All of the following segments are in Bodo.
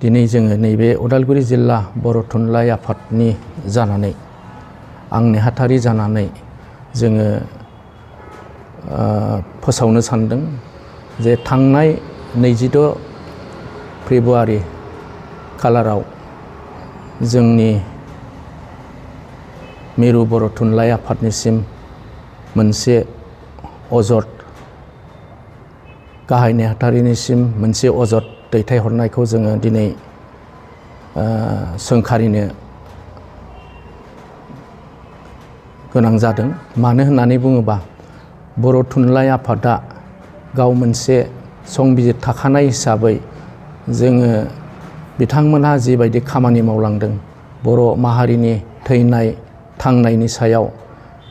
दिनै जोङो नैबे उदालगुरि जिल्ला बर' थुनलाइ आफादनि जानानै आं नेहाथारि जानानै जोङो फोसावनो सानदों जे थांनाय 26 फेब्रुवारि खालाराव जोंनि मिरु बर' थुनलाइ आफादनिसिम मोनसे अजद गाहाय नेहाथारिनिसिम मोनसे अजद दैथायहरनायखौ जोङो दिनै सोंखारिनो गोनां जादों। मानो होननानै बुङोबा बर' थुनलाइ आफादा गाव मोनसे संबिजिर थाखानाय हिसाबै जोङो बिथांमोनहा जिबायदि खामानि मावलांदों बर' माहारिनि थैनाय थांनायनि सायाव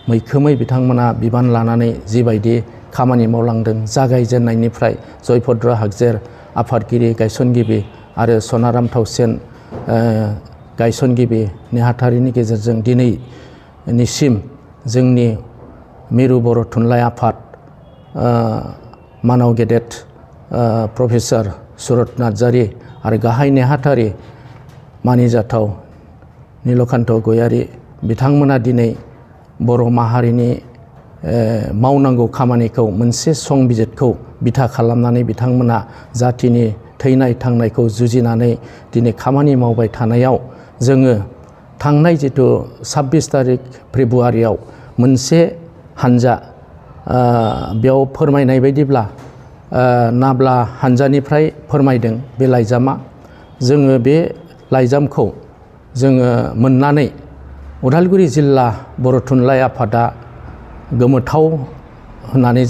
मैखोमै बिथांमोना बिबान लानानै जिबायदि खामानि मावलांदों जागायजेननायनिफ्राय जयभद्र हागजेर आफादगिरि गायसनगिरि आरो सनाराम थावसेन गायसनगिरि नेहाथारिनि गेजेरजों दिनैनिसिम जोंनि मिरु बर' थुनलाइ आफाद मानाव गेदेर प्रफेसर सुरत नार्जारि आरो गाहाय नेहाथारि मानिजाथाव नीलकान्त गयारि बिथांमोना दिनै बर' माहारिनि मावनांगौ खामानिखौ मोनसे संबिजिरखौ बिथा खालामनानै बिथांमोना जातिनि थैनाय थांनायखौ जुजिनानै दिनै खामानि मावबाय थानायाव जोङो थांनाय जिथु 26 फेब्रुवारियाव मोनसे हानजा बेयाव फोरमायनाय बायदिब्ला नाब्ला हानजानिफ्राय फोरमायदों बे लाइजामा जोङो बे लाइजामखौ जोङो मोननानै उदालगुरि जिल्ला बर' थुनलाइ आफादा गोमोथाव होननानै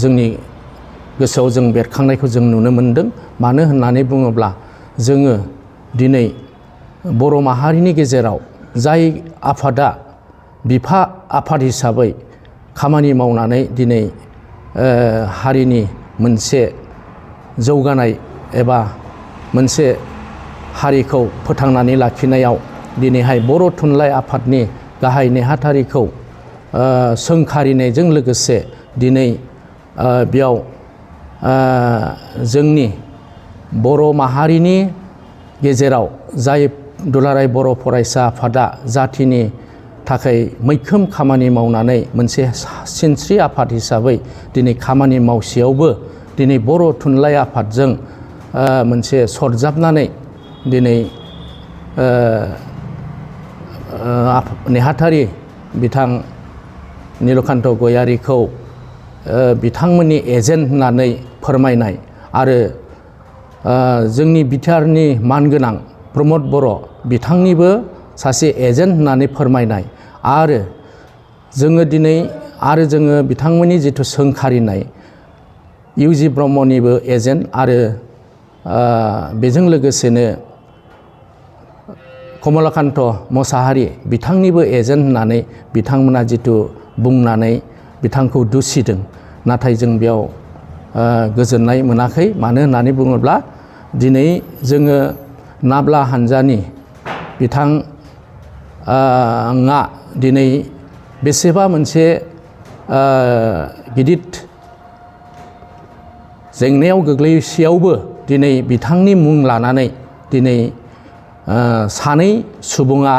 जोंनि गोसोआव जों बेरखांनायखौ जों नुनो मोनदों। मानो होननानै बुङोब्ला जोङो दिनै बर' माहारिनि गेजेराव जाय आफादा बिफा आफाद हिसाबै खामानि मावनानै दिनै हारिनि मोनसे जौगानाय एबा मोनसे हारिखौ फोथांनानै लाखिनायाव दिनैहाय बर' थुनलाइ आफादनि गाहाय नेहाथारिखौ सोंखारिनायजों लोगोसे दिनै बेयाव जोंनि बर' माहारिनि गेजेराव जाय दुलाराय बर' फरायसा आफादा जातिनि थाखाय मैखोम खामानि मावनानै मोनसे सिनस्रि आफाद हिसाबै दिनै खामानि मावसेयावबो दिनै बर' थुनलाइ आफादजों मोनसे सरजाबनानै दिनै नेहाथारि बिथां नीलकान्त गयारिखौ बिथांमोननि एजेन्ट होननानै फोरमायनाय आरो जोंनि बिटिआरनि मानगोनां प्रमद बर' बिथांनिबो सासे एजेन्ट होननानै फोरमायनाय आरो जोङो दिनै जोङो बिथांमोननि जिथु सोंखारिनाय इउजि ब्रह्मनिबो एजेन्ट आरो बेजों लोगोसेनो कमलाकान्त मोसाहारि बिथांनिबो एजेन्ट होननानै बिथांमोना जिथु बुंनानै बिथांखौ दुसिदों नाथाय जों बेयाव गोजोननाय मोनाखै। मानो होननानै बुङोब्ला दिनै जोङो नाब्ला हानजानि बिथाङा दिनै बेसेबा मोनसे गिदिर जेंनायाव गोग्लैसेयावबो दिनै बिथांनि मुं लानानै दिनै सानै सुबुङा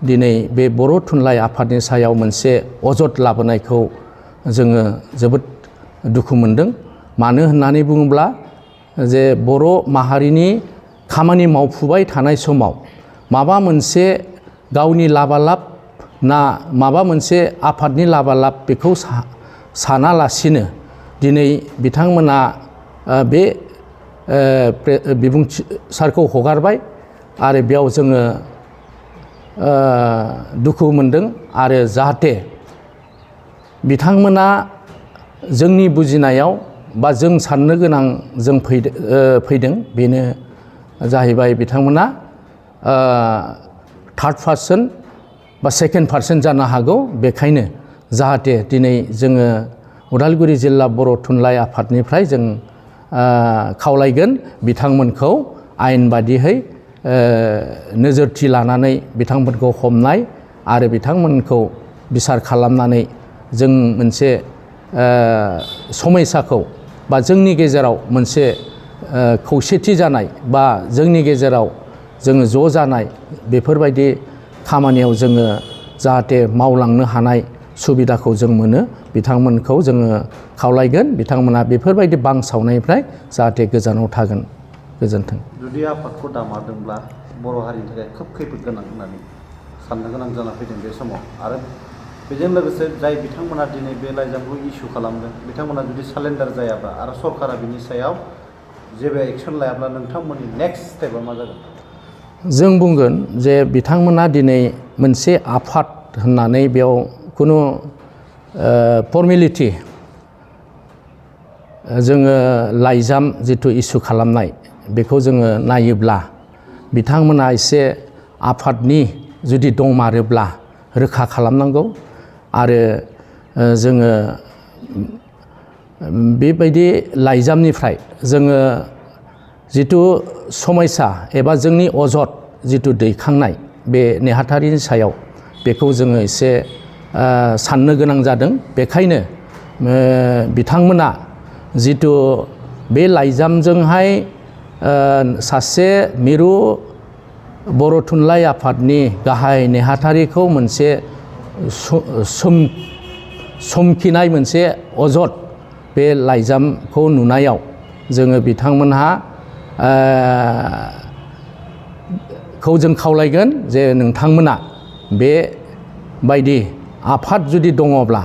दिनै बे बर' थुनलाइ आफादनि सायाव मोनसे अजद लाबोनायखौ जोङो जोबोद दुखु मोनदों। मानो होननानै बुङोब्ला जे बर' माहारिनि खामानि मावफुबाय थानाय समाव माबा मोनसे गावनि लाबालाब ना माबा मोनसे आफादनि लाबालाब बेखौ सानालासिनो दिनै बिथांमोना बे बिबुंथि सारखौ हगारबाय आरो बेयाव जोङो दुखु मोनदों आरो जाहाथे बिथांमोना जोंनि बुजिनायाव बा जों साननो गोनां जों फैदों बेनो जाहैबाय बिथांमोना थार्ड पार्सन बा सेकेन्ड पार्सन जानो हागौ। बेखायनो जाहाथे दिनै जोङो उदालगुरि जिल्ला बर' थुनलाइ आफादनिफ्राय जों खावलायगोन बिथांमोनखौ आयेन बादियै नोजोरथि लानानै बिथांमोनखौ हमनाय आरो बिथांमोनखौ बिसार खालामनानै जों मोनसे समयसाखौ बा जोंनि गेजेराव मोनसे खौसेथि जानाय बा जोंनि गेजेराव जोङो ज' जानाय बेफोरबायदि खामानियाव जोङो जाहाथे मावलांनो हानाय सुबिदाखौ जों मोनो बिथांमोनखौ जोङो खावलायगोन बिथांमोना बेफोरबायदि बांसावनायनिफ्राय जाहाथे गोजानाव थागोन गोजोन्थों। जुदि आफादखौ दामारदोंब्ला बर' हारिनि थाखाय खोब खैफोद गोनां होननानै साननो गोनां जाना फैदों बे समाव आरो बेजों लोगोसे जाय बिथांमोना दिनै बे लाइजामखौ इस्यु खालामदों बिथांमोना जुदि सारेन्डार जायाब्ला आरो सरकारा बिनि सायाव जेबो एक्सन लायाब्ला नोंथांमोननि नेक्स्ट स्टेपआ मा जागोन? जों बुंगोन जे बिथांमोना दिनै मोनसे आफाद होननानै बेयाव खुनु फर्मेलिटि जोङो लाइजाम जिथु इस्यु खालामनाय बेखौ जोङो नायोब्ला बिथांमोना एसे आफादनि जुदि दंमारोब्ला रोखा खालामनांगौ आरो जोङो बेबायदि लाइजामनिफ्राय जोङो जिथु समयसा एबा जोंनि अजद जिथु दैखांनाय बे नेहाथारिनि सायाव बेखौ जोङो एसे साननो गोनां जादों। बेखायनो बिथांमोना जिथु बे लाइजामजोंहाय सासे मिरु बर' थुनलाइ आफादनि गाहाय नेहाथारिखौ मोनसे समखिनाय मोनसे अजद बे लाइजामखौ नुनायाव जोङो बिथांमोनहा खौ जों खावलायगोन जे नोंथांमोना बेबायदि आफाद जुदि दङब्ला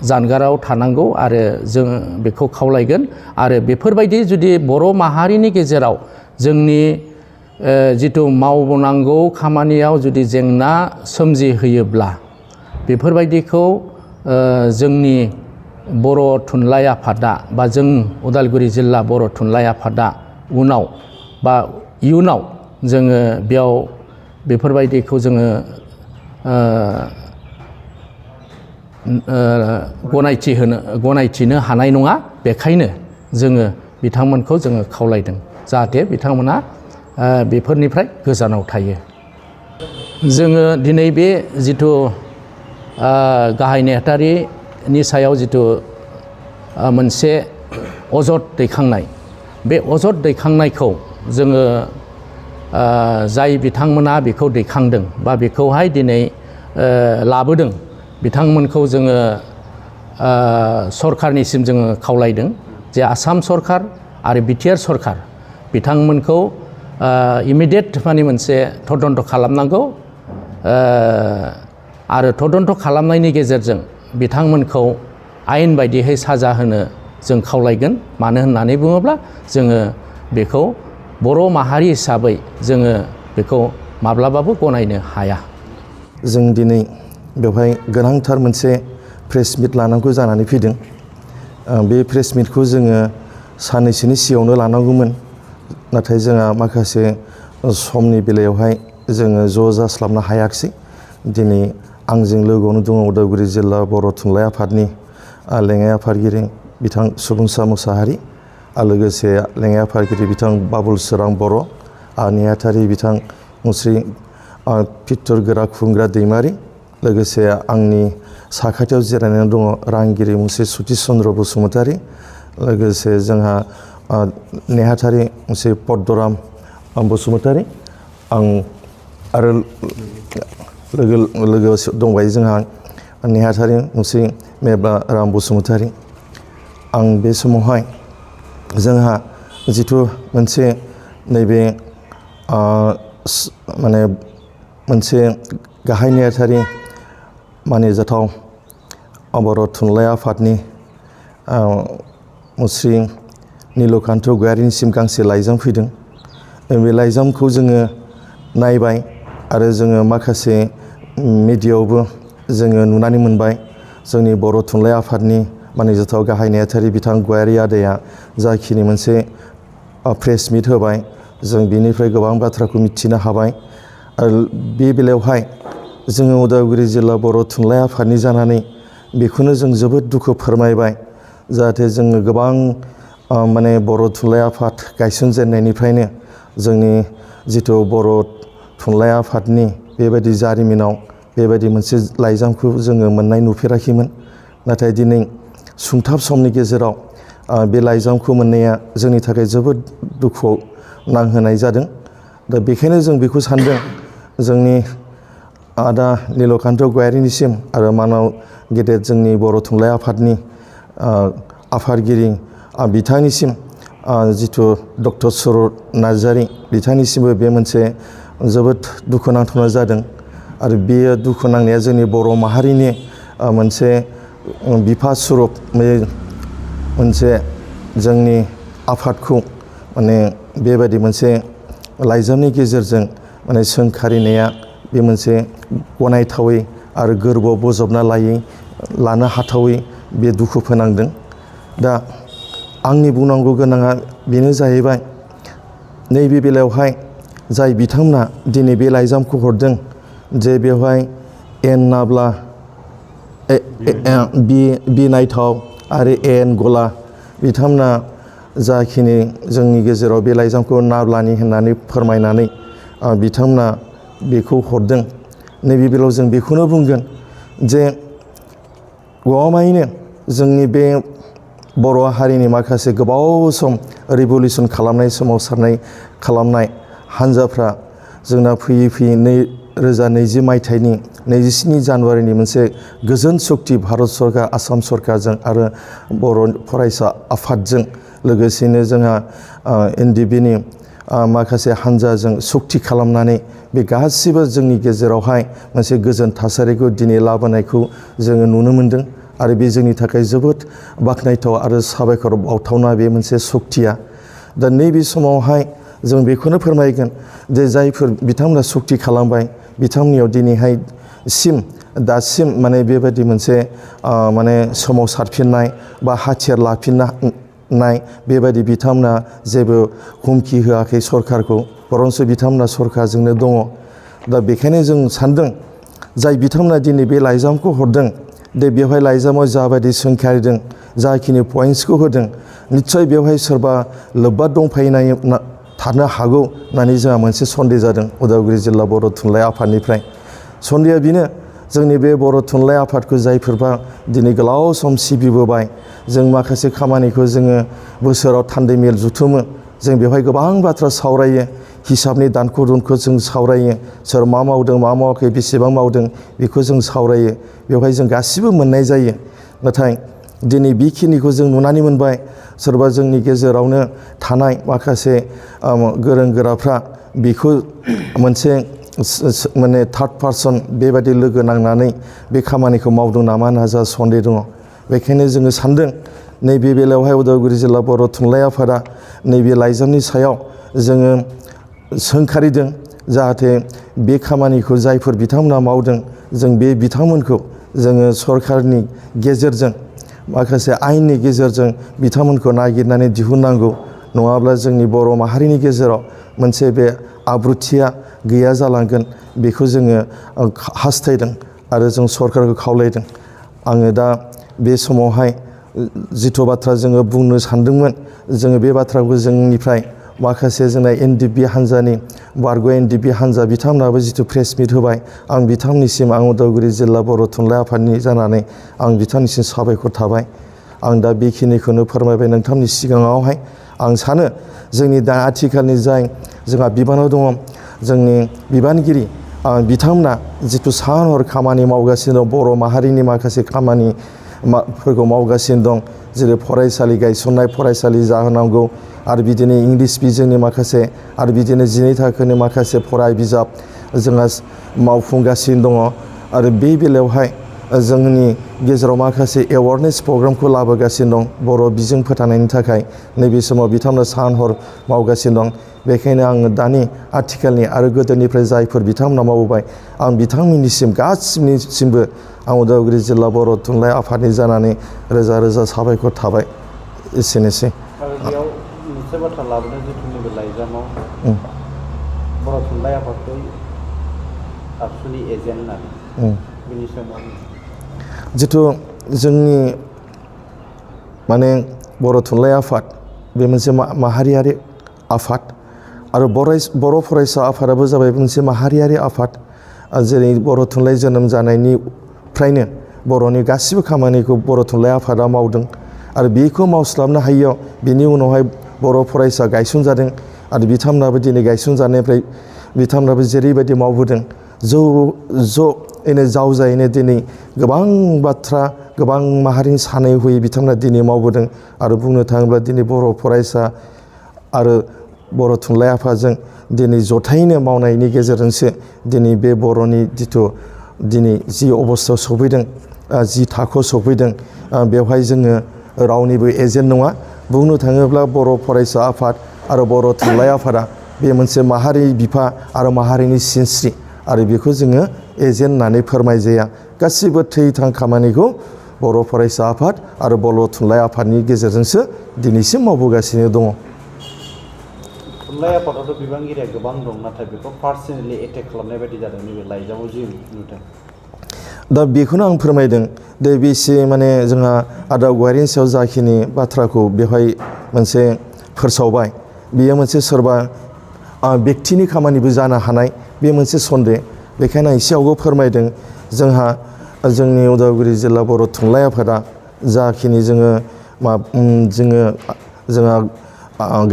जानगाराव थानांगौ आरो जों बेखौ खावलायगोन आरो बेफोरबायदि जुदि बर' माहारिनि गेजेराव जोंनि जिथु मावनांगौ खामानियाव जुदि जेंना सोमजिहोयोब्ला बेफोरबायदिखौ जोंनि बर' थुनलाइ आफादा बा जों उदालगुरि जिल्ला बर' थुनलाइ आफादा उनाव बा इयुनाव जोङो बेयाव बेफोरबायदिखौ जोङो गनायथिनो हानाय नङा। बेखायनो जोङो बिथांमोनखौ जोङो खावलायदों जाहाथे बिथांमोना बेफोरनिफ्राय गोजानाव थायो। जोङो दिनै बे जिथु गाहाय नेहाथारिनि सायाव जिथु मोनसे अजद दैखांनाय बे अजद दैखांनायखौ जोङो जाय बिथांमोना बेखौ दैखांदों बा बेखौहाय दिनै लाबोदों बिथांमोनखौ जोङो सरखारनिसिम जोङो खावलायदों जे आसाम सरखार आरो बिटिआर सरखार बिथांमोनखौ इमिडियेट माने मोनसे तदन्त खालामनांगौ आरो तदन्त खालामनायनि गेजेरजों बिथांमोनखौ आयेन बायदियै साजा होनो जों खावलायगोन। मानो होननानै बुङोब्ला जोङो बेखौ बर' माहारि हिसाबै जोङो बेखौ माब्लाबाबो गनायनो हाया। जों दिनै बेवहाय गोनांथार मोनसे प्रेस मिट लानांगौ जानानै फैदों। बे प्रेस मिटखौ जोङो साननैसोनि सिगाङावनो लानांगौमोन, नाथाय जोंहा माखासे समनि बेलायावहाय जोङो ज' जास्लाबनो हायाखिसै। दिनै आंजों लोगोआवनो दङ उदालगुरि जिल्ला बर' थुनलाइ आफादनि लेङाइ आफादगिरि बिथां सुबुंसा मुसाहारि आरो लोगोसे लेङाइ आफादगिरि बिथां बाबुल सोरां बर' आरो नेहाथारि बिथां मुस्रि पित्तर गोरा खुंग्रा दैमारि, लोगोसे आंनि साखाथियाव जिरायनानै दङ रांगिरि मुंसे सतिश चन्द्र बसुमतारी, लोगोसे जोंहा नेहाथारि मुंसे पद्मराम बसुमतारी, आं आरो लोगो दंबाय जोंहा नेहाथारि मुंसे मेब्ला राम बसुमतारी। आं बे समावहाय जोंहा जिथु मोनसे नैबे माने मोनसे गाहाय नेहाथारि मानिजाथाव बर' थुनलाइ आफादनि मुस्रि नीलकान्त गयारिनिसिम गांसे लाइजाम फैदों। बे लाइजामखौ जोङो नायबाय आरो जोङो माखासे मिडियायावबो जोङो नुनानै मोनबाय। जोंनि बर' थुनलाइ आफादनि मानिजाथाव गाहाय नेहाथारि बिथां गयारि आदाया जाखिनि मोनसे प्रेस मिट होबाय, जों बिनिफ्राय गोबां बाथ्राखौ मिथिनो हाबाय। आरो बे बेलायावहाय जोङो उदालगुरि जिल्ला बर' थुनलाइ आफादनि जानानै बेखौनो जों जोबोद दुखु फोरमायबाय, जाहाथे जोङो गोबां माने बर' थुनलाइ आफाद गायसनजेननायनिफ्रायनो जोंनि जिथु बर' थुनलाइ आफादनि बेबायदि जारिमिनाव बेबायदि मोनसे लाइजामखौ जोङो मोननाय नुफेराखैमोन। नाथाय दिनै सुंथाब समनि गेजेराव बे लाइजामखौ मोननाया जोंनि थाखाय जोबोद दुखुआव नांहोनाय जादों। दा बेखायनो जों बेखौ सानदों जोंनि आदा नीलकान्त गयारिनिसिम आरो मानाव गेदेर जोंनि बर' थुनलाइ आफादनि आफादगिरि बिथांनिसिम जिथु डक्टर सुरत नार्जारि बिथांनिसिमबो बे मोनसे जोबोद दुखु नांथावना जादों। आरो बेयो दुखु नांनाया जोंनि बर' माहारिनि मोनसे बिफा सुरुप मोनसे जोंनि आफादखौ माने बेबायदि मोनसे लाइजामनि गेजेरजों माने सोंखारिनाया बे मोनसे गनायथावै आरो गोरबोआव बजबना लानो हाथावै बे दुखु फोनांदों। दा आंनि बुंनांगौ गोनाङा बेनो जाहैबाय नैबे बेलायावहाय जाय बिथांमोना दिनै बे लाइजामखौ हरदों जे बेवहाय एन नाब्ला बिनायथाव आरो एन गला बिथांमोना जाखिनि जोंनि गेजेराव बे लाइजामखौ नाब्लानि होननानै फोरमायनानै बिथांमोना बेखौ हरदों। नैबे बेलायाव जों बेखौनो बुंगोन जे गमामायैनो जोंनि बे बर' हारिनि माखासे गोबाव सम रिभलिउसन खालामनाय सोमावसारनाय खालामनाय हान्जाफ्रा जोंना फैयै फैयै 2020 मायथाइनि 27 जानुवारिनि मोनसे गोजोन सक्ति भारत सरकार आसाम सरकारजों आरो बर' फरायसा आफादजों लोगोसेनो जोंहा NDBनि माखासे हान्जाजों सक्ति खालामनानै बे गासिबो जोंनि गेजेरावहाय मोनसे गोजोन थासारिखौ दिनै लाबोनायखौ जोङो नुनो मोनदों। आरो बे जोंनि थाखाय जोबोद बाख्नायथाव आरो साबायखर बावथावना बे मोनसे सक्तिया। दा नैबे समावहाय जों बेखौनो फोरमायगोन जे जायफोर बिथांमोना सक्ति खालामबाय बिथांमोननियाव दिनैहाय दासिम माने बेबायदि मोनसे माने सोमावसारफिननाय बा हाथियार लाफिननाय बेबायदि बिथांमोना जेबो हुमखि होआखै सरकारखौ, बरंसो बिथांमोना सरकारजोंनो दङ। दा बेखायनो जों सानदों जाय बिथांमोना दिनै बे लाइजामखौ हरदों दे बेवहाय लाइजामाव जाबायदि सोंखारिदों जाखिनि पइन्ट्सखौ होदों निस्सय बेवहाय सोरबा लोब्बा दंफायनाय थानो हागौ होननानै जोंहा मोनसे सन्देह जादों उदालगुरि जिल्ला बर' थुनलाइ आफादनिफ्राय। सन्देहआ बेनो जोंनि बे बर' थुनलाइ आफादखौ जायफोरबा दिनै गोलाव सम सिबिबोबाय, जों माखासे खामानिखौ जोङो बोसोराव थान्दै मेल जुथुमो, जों बेवहाय गोबां बाथ्रा सावरायो, हिसाबनि दानख' दुनख' जों सावरायो, सोर मा मावदों मा मावाखै बेसेबां मावदों बेखौ जों सावरायो, बेवहाय जों गासिबो मोननाय जायो। नाथाय दिनै बेखिनिखौ जों नुनानै मोनबाय सोरबा जोंनि गेजेरावनो थानाय माखासे गोरों गोराफ्रा बेखौ मोनसे माने थार्ड पार्सन बेबायदि लोगो नांनानै बे खामानिखौ मावदों नामा होनना जोंहा सन्देह दङ। बेखायनो जोङो सानदों नैबे बेलायावहाय उदालगुरि जिल्ला बर' थुनलाइ आफादा नैबे लाइजामनि सायाव जोङो सोंखारिदों जाहाथे बे खामानिखौ जायफोर बिथांमोना मावदों जों बे बिथांमोनखौ जोङो सरकारनि गेजेरजों माखासे आयेननि गेजेरजों बिथांमोनखौ नागिरनानै दिहुननांगौ, नङाब्ला जोंनि बर' माहारिनि गेजेराव मोनसे बे आब्रुथिया गैया जालांगोन बेखौ जोङो हास्थायदों आरो जों सरकारखौ खावलायदों। आङो दा बे समावहाय जिथु बाथ्रा जोङो बुंनो सानदोंमोन जोङो बे बाथ्राखौ जोंनिफ्राय माखासे जोंना NDB हान्जानि बारग' NDB हान्जा बिथांमोनाबो जिथु प्रेस मिट होबाय, आं बिथांमोननिसिम आं उदालगुरि जिल्ला बर' थुनलाइ आफादनि जानानै आं बिथांनिसिम साबायखर थाबाय। आं दा बेखिनिखौनो फोरमायबाय नोंथांनि सिगाङावहाय। आं सानो जोंनि दा आथिखालनि जाय जोंहा बिबानाव दङ जोंनि बिबानगिरि बिथांमोना जिथु सान हर खामानि मावगासिनो दं, बर' माहारिनि माखासे खामानिफोरखौ मावगासिनो दं, जेरै फरायसालि गायसननाय, फरायसालि जाहोनांगौ आरो बिदिनो इंलिस बिजोंनि माखासे आरो बिदिनो 12 थाखोनि माखासे फराय बिजाब जोंहा मावफुंगासिनो दङ। आरो बे बेलायावहाय जोंनि गेजेराव माखासे एवारनेस प्रग्रामखौ लाबोगासिनो दं बर' बिजों फोथांनायनि थाखाय। नैबे समाव बिथांमोना सान हर मावगासिनो दं। बेखायनो आङो दानि आथिखालनि आरो गोदोनिफ्राय जायफोर बिथांमोना मावबोबाय आं बिथांमोननिसिम गासिनिसिमबो आं उदालगुरि जिल्ला बर' थुनलाइ आफादनि जानानै रोजा रोजा साबायखर थाबाय। एसेनोसै। आरो बेयाव मोनसे बाथ्रा लाबोदों जिथु नैबे लाइजामाव बर' थुनलाइ आफादखौ आबसुनि एजेन्ट होननानै बिनि सायाव जिथु जोंनि माने बर' थुनलाइ आफाद बे मोनसे माहारियारि आफाद आरो बर' फरायसा आफादाबो जाबाय मोनसे माहारियारि आफाद। जेरै बर' थुनलाइ जोनोम जानायनिफ्रायनो बर'नि गासिबो खामानिखौ बर' थुनलाइ आफादा मावदों आरो बेखौ मावस्लाबनो हायियाव बिनि उनावहाय बर' फरायसा गायसनजादों आरो बिथांमोनाबो दिनै गायसनजानायनिफ्राय बिथांमोनाबो जेरैबायदि मावबोदों ज'यैनो जावजायैनो दिनै गोबां बाथ्रा गोबां माहारिनि सानै हयै बिथांमोना दिनै मावबोदों आरो बुंनो थाङोब्ला दिनै बर' फरायसा आरो बर' थुनलाइ आफादजों दिनै जथायैनो मावनायनि गेजेरजोंसो दिनै बे बर'नि जिथु दिनै जि अबस्थायाव सफैदों जि थाखोआव सफैदों बेवहाय जोङो रावनिबो एजेन्ट नङा बुंनो थाङोब्ला बर' फरायसा आफाद आरो बर' थुनलाइ आफादा बे मोनसे माहारि बिफा आरो माहारिनि सिनस्रि आरो बेखौ जोङो एजेन्ट होननानै फोरमायजाया गासिबो थै-थां खामानिखौ बर' फरायसा आफाद आरो बर' थुनलाइ आफादनि गेजेरजोंसो दिनैसिम मावबोगासिनो दङ। थुनलाइ आफादावथ' बिबानगिरिया गोबां दं नाथाय बेखौ पार्सनेलि एटेक खालामनाय बायदि जादों नैबे लाइजामाव जि नुदों। दा बेखौनो आं फोरमायदों दे बेसे माने जोंहा आदा गवारिनि सायाव जाखिनि बाथ्राखौ बेवहाय मोनसे फोसावबाय बेयो मोनसे सोरबा बेक्तिनि खामानिबो जानो हानाय बे मोनसे सन्देह। बेखायनो आं एसे आवगायाव फोरमायदों जोंहा जोंनि उदालगुरि जिल्ला बर' थुनलाइ आफादा जाखिनि जोंहा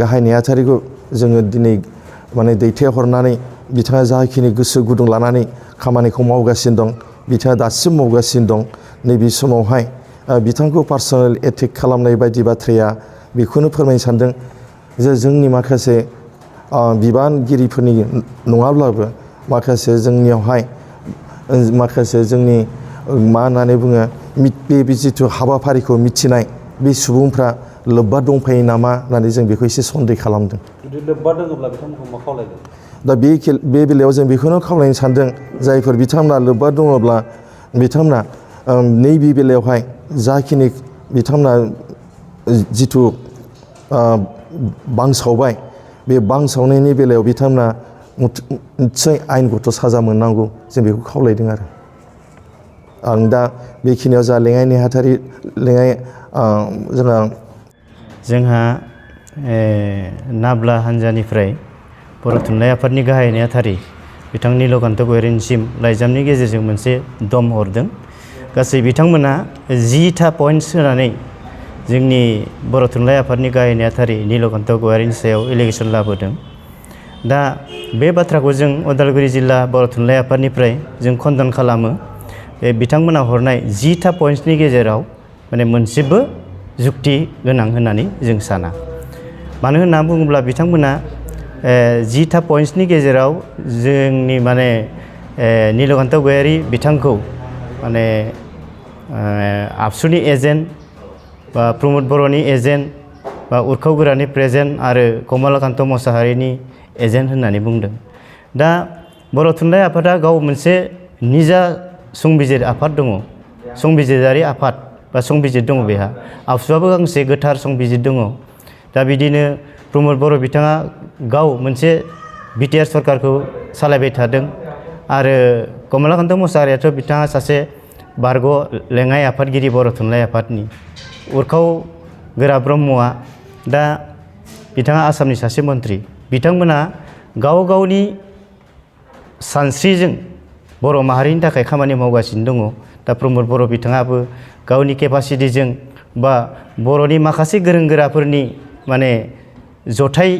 गाहाय नेहाथारिखौ जोङो दिनै माने दैथायहरनानै बिथाङा जाखिनि गोसो गुदुं लानानै खामानिखौ मावगासिनो दं बिथाङा दासिम मावगासिनो दं। नैबे समावहाय बिथांखौ पार्सनेल एटेक खालामनाय बायदि बाथ्राया बेखौनो फोरमायनो सानदों जे जोंनि माखासे बिबानगिरिफोरनि नङाब्लाबो माखासे जोंनियावहाय माखासे जोंनि मा होननानै बुङो बे जिथु हाबाफारिखौ मिथिनाय बे सुबुंफ्रा लोब्बा दंफायो नामा होननानै जों बेखौ एसे सन्देह खालामदों। जुदि लोब्बा दङब्ला बिथांमोनखौ मा खावलायगोन? दा बे बेलायाव जों बेखौनो खावलायनो सानदों जायफोर बिथांमोना लोब्बा दङब्ला बिथांमोना नैबे बेलायावहाय जाखिनि बिथांमोना जिथु बांसावबाय बे बांसावनायनि बेलायाव बिथांमोना निस्सय आयेनगत साजा मोननांगौ जों बेखौ खावलायदों आरो आं दा बेखिनियाव जा लेङाइ नेहाथारि जोंहा नाब्ला हान्जानिफ्राय बर' थुनलाइ आफादनि गाहाय नेहाथारि बिथां नीलकान्त गयारिनिसिम लाइजामनि गेजेरजों मोनसे दम हरदों। गासै बिथांमोना 10था पइन्टस होनानै जोंनि बर' थुनलाइ आफादनि गाहाय नेहाथारि नीलकान्त गयारिनि सायाव एलिगेसन लाबोदों। दा बे बाथ्राखौ जों उदालगुरि जिल्ला बर' थुनलाइ आफादनिफ्राय जों खन्दन खालामो। बिथांमोना हरनाय 10था पइन्टसनि गेजेराव माने मोनसेबो जुक्ति गोनां होननानै जों साना। मानो होनना बुङोब्ला बिथांमोना 10था पइन्टसनि गेजेराव जोंनि माने नीलकान्त गयारि बिथांखौ माने आबसुनि एजेन्ट बा प्रमद बर'नि एजेन्ट बा उर्खाव गोरानि प्रेजेन्ट आरो कमलाकान्त मोसाहारिनि एजेन्ट होननानै बुंदों। दा बर' थुनलाइ आफादा गाव मोनसे निजा संबिजिर आफाद दङ, संबिजिरारि आफाद बा संबिजिर दङ बेहा। आबसुआबो गांसे गोथार संबिजिर दङ। दा बिदिनो प्रमद बर' बिथाङा गाव मोनसे बिटिआर सरकारखौ सालायबाय थादों आरो कमलाकान्त मोसाहारियाथ' बिथाङा सासे बारग' लेङाइ आफादगिरि बर' थुनलाइ आफादनि। उर्खाव गोरा ब्रह्मआ दा बिथाङा आसामनि सासे मन्त्रि। बिथांमोना गाव गावनि सानस्रिजों बर' माहारिनि थाखाय खामानि मावगासिनो दङ। दा प्रमद बर' बिथाङाबो गावनि केपासिटिजों बा बर'नि माखासे गोरों गोराफोरनि माने जथाय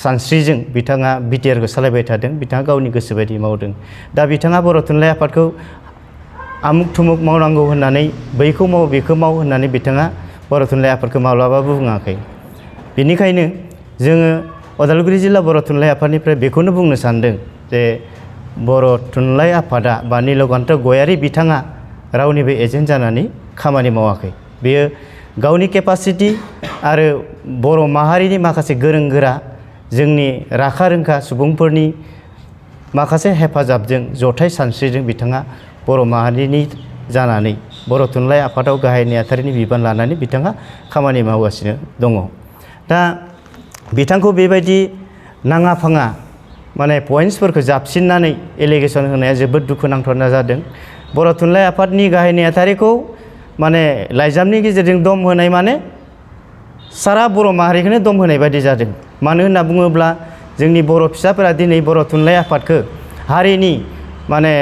सानस्रिजों बिथाङा बिटिआरखौ सालायबाय थादों। बिथाङा गावनि गोसो बायदि मावदों। दा बिथाङा बर' थुनलाइ आफादखौ आमुक थुमुक मावनांगौ होननानै बैखौ माव बेखौ माव होननानै बिथाङा बर' थुनलाइ आफादखौ माब्लाबाबो बुङाखै। बेनिखायनो जोङो उदालगुरि जिल्ला बर' थुनलाइ आफादनिफ्राय बेखौनो बुंनो सानदों जे बर' थुनलाइ आफादा बा नीलकान्त गयारि बिथाङा रावनिबो एजेन्ट जानानै खामानि मावाखै। बेयो गावनि केपासिटि आरो बर' माहारिनि माखासे गोरों गोरा जोंनि राखा रोंखा सुबुंफोरनि माखासे हेफाजाबजों जथाय सानस्रिजों बिथाङा बर' माहारिनि जानानै बर' थुनलाइ आफादाव गाहाय नेहाथारिनि बिबान लानानै बिथाङा खामानि मावगासिनो दङ। दा बिथांखौ बेबायदि नाङा फाङा माने पइन्टसफोरखौ जाबसिननानै एलिगेसन होनाया जोबोद दुखुनांथावना जादों। बर' थुनलाइ आफादनि गाहाय नेहाथारिखौ माने लाइजामनि गेजेरजों दम होनाय माने सारा बर' माहारिखौनो दम होनाय बायदि जादों। मानो होनना बुङोब्ला जोंनि बर' फिसाफोरा दिनै बर' थुनलाइ आफादखौ हारिनि माने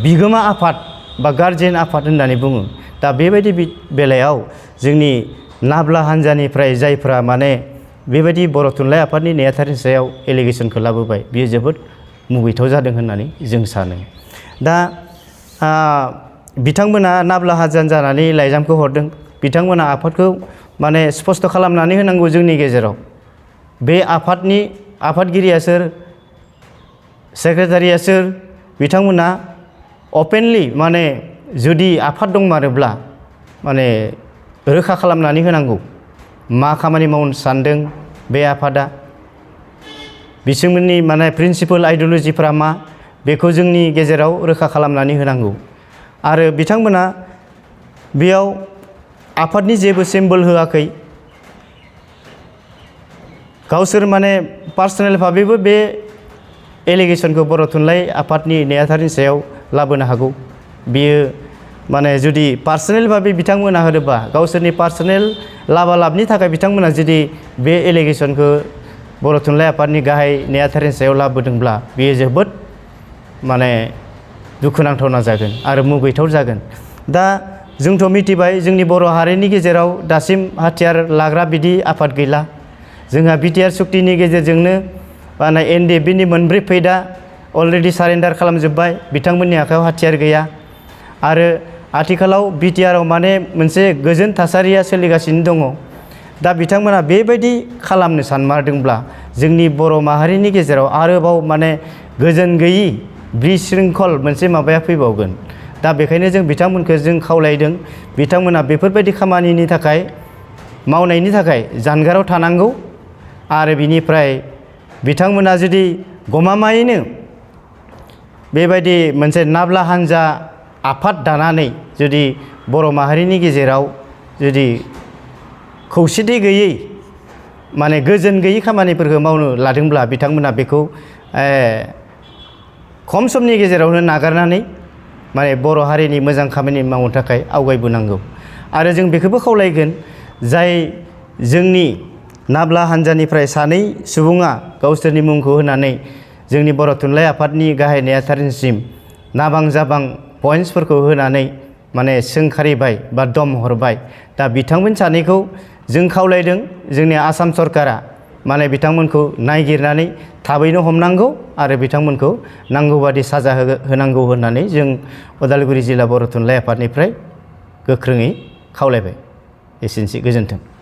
बिगोमा आफाद बा गार्जेन आफाद होननानै बुङो। दा बेबायदि बेलायाव जोंनि नाब्ला हान्जानिफ्राय जायफ्रा माने बेबायदि बर' थुनलाइ आफादनि नेहाथारिनि सायाव एलिगेसनखौ लाबोबाय बियो जोबोद मुगैथाव जादों होननानै जों सानो। दा बिथांमोना नाब्ला हान्जा जानानै लाइजामखौ हरदों। बिथांमोना आफादखौ माने स्पष्ट खालामनानै होनांगौ जोंनि गेजेराव बे आफादनि आफादगिरिया सोर, सेक्रेटारिया सोर, बिथांमोना अपेनलि माने जुदि आफाद दंमारोब्ला माने रोखा खालामनानै होनांगौ मा खामानि मावनो सानदों बे आफादा, बिसोरनि माने प्रिन्सिपल आइडिय'लजिफ्रा मा बेखौ जोंनि गेजेराव रोखा खालामनानै होनांगौ। आरो बिथांमोना बेयाव आफादनि जेबो सिम्बल होआखै, गावसोर माने पार्सनेल भाबैबो बे एलिगेसनखौ बर' थुनलाइ आफादनि नेहाथारिनि सायाव लाबोनो हागौ। बियो माने जुदि पार्सनेल भाबै बिथांमोना होदोंबा गावसोरनि पार्सनेल लाबालाबनि थाखाय बिथांमोना जुदि बे एलिगेसनखौ बर' थुनलाइ आफादनि गाहाय नेहाथारिनि सायाव लाबोदोंब्ला बेयो जोबोद माने दुखुनांथावना जागोन आरो मुगैथाव जागोन। दा जोंथ' मिथिबाय जोंनि बर' हारिनि गेजेराव दासिम हाथियार लाग्रा बिदि आफाद गैला। जोंहा बिटिआर सुक्तिनि गेजेरजोंनो माने एनडिएफबिनि मोनब्रै फैदा अलरेडि सारेन्डार खालामजोब्बाय, बिथांमोननि आखायाव हाथियार गैया। आरो आथिखालाव बिटिआरआव माने मोनसे गोजोन थासारिया सोलिगासिनो दङ। दा बिथांमोना बेबायदि खालामनो सानमारदोंब्ला जोंनि बर' माहारिनि गेजेराव आरोबाव माने गोजोन गैयि बिशृंखल मोनसे माबाया फैबावगोन। दा बेखायनो जों बिथांमोनखौ जों खावलायदों बिथांमोना बेफोरबायदि खामानिनि थाखाय मावनायनि थाखाय जानगाराव थानांगौ। आरो बिनिफ्राय बिथांमोना जुदि गमामायैनो बेबायदि मोनसे नाब्ला हान्जा आफाद दानानै जुदि बर' माहारिनि गेजेराव जुदि खौसेथि गैयै माने गोजोन गैयै खामानिफोरखौ मावनो लादोंब्ला बिथांमोना बेखौ खम समनि गेजेरावनो नागारनानै माने बर' हारिनि मोजां खामानि मावनो थाखाय आवगायबोनांगौ। आरो जों बेखौबो खावलायगोन जाय जोंनि नाब्ला हान्जानिफ्राय सानै सुबुङा गावसोरनि मुंखौ होनानै जोंनि बर' थुनलाइ आफादनि गाहाय नेहाथारिसिम नाबां जाबां पइन्ट्सफोरखौ होनानै माने सोंखारिबाय बा दम हरबाय। दा बिथांमोन सानैखौ जों खावलायदों जोंनि आसाम सरकारा माने बिथांमोनखौ नायगिरनानै थाबैनो हमनांगौ आरो बिथांमोनखौ नांगौबादि साजा होनांगौ होननानै जों उदालगुरि जिल्ला बर' थुनलाइ आफादनिफ्राय गोख्रोङै खावलायबाय। एसेनोसै, गोजोन्थों।